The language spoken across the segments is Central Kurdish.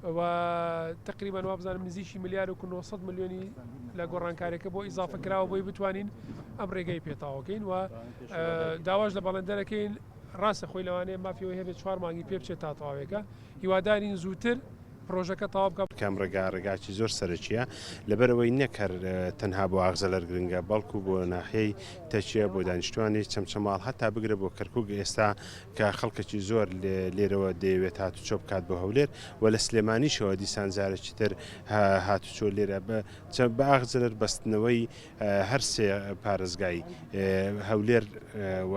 و تقریبا وابزانم نزیکی ملیار و 900 ملیۆنی لە گۆڕانکاریەکە بۆ ئیزافە کراوە بۆی بتوانین ئەم ڕێگەی پێتاوەکەین و داواش لە بەڵێندەرەکەین ڕاستە خۆی لەوانەیە مافیەوەی هەبێت چوار مانگی پێ بچێت تا تەواوێکە هیوادارین زووتر پرۆژەکە تەواو بکا. کام ڕێگا ڕێگاکی زۆر سەرەکیە لەبەرئەوەی نەک هەر تەنها بۆ ئاغجەلەر گرنگە بەڵکو بۆ ناحیەی تەکیە بۆ دانیشتوانی چەمچەماڵ هەتا بگرە بۆ کەرکوک ئێستا کە خەڵکەکی زۆر لێرەوە دەیەوێت هاتوچۆ بکات بۆ هەولێر و لە سلێمانیشەوە دیسان جارێکی تر هاتوچۆ لێرە بە ئاغجەلەر بەستنەوەی هەر سێ پارێزگای هەولێر و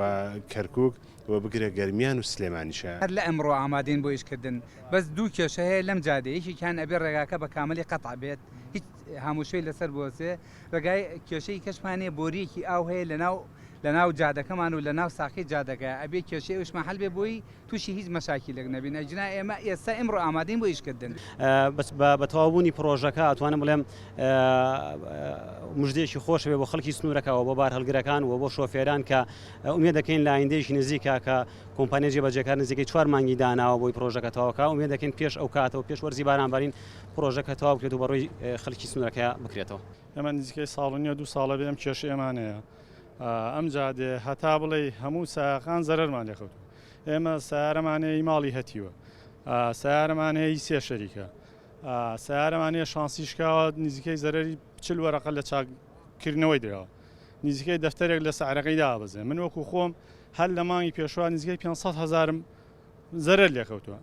کەرکوک و بگرە گەرمیان و سلێمانیشە. هەر لە ئەمڕۆ ئامادەین بۆ ئیش کردن بەس دوو کێشە هەیە لەم جادەیە یەکێکیان ئەبێ ڕێگاکە بە کاملی قەتع بێت هیچ هاموشۆی لەسەر بوەسێ ڕێگای کێشەی کەشمان هەیە بۆریەکی ئاو هەیە لەناو لەناو جادەکەمان و لەناو ساقی جادەکە ئەبێ کێشەی ئەوشمان حەل بێ بۆی تووشی هیچ مەشاکیلێک نەبین ئەگینا ئێمە ئێستا ئیمڕۆ ئامادەین بۆ ئیشکردن. بە تەواوبوونی پڕۆژەکە ئەتوانم بڵێم مژدەیەکی خۆش بێ بۆ خەڵکی سنوورەکە و بۆ بارهەڵگرەکان و بۆ شۆفێران کە ئومێد دەکەین لە ئایندەیەکی نزیکە کە کۆمپانیای جێبەجێکار نزیکەی چوار مانگی داناوە بۆی پڕۆژەکە تەواوکا ئومێد دەکەین پێش ئەو کاتە و پێش وەرزی بارانبارین پڕۆژەکە تەواو بکرێت و بەڕووی خەڵکی سنوورەکە بکرێتەوە. ئێمە نزیکەی ساڵ و نیو دوو ساڵە بێ ئەم کێشەیەمان هەیە ئەم جادەیە هەتا بڵێی هەموو سایەقان زەرەرمان لێکەوتووە ئێمە سیارەمان هەیە ماڵی هەتیوە سیارەمان هەیە سێ شەریکە سیارەمان هەیە شانسی شکاوە نزیکەی زەرەری چل وەرەقە لە چاککردنەوەی دراوە نزیکەی دەفتەرێک لە سعرەکەی دابەزێ من وەکو خۆم هەر لە مانگی پێشوە نزیکەی 500 هزارم زەرەر لێکەوتووە.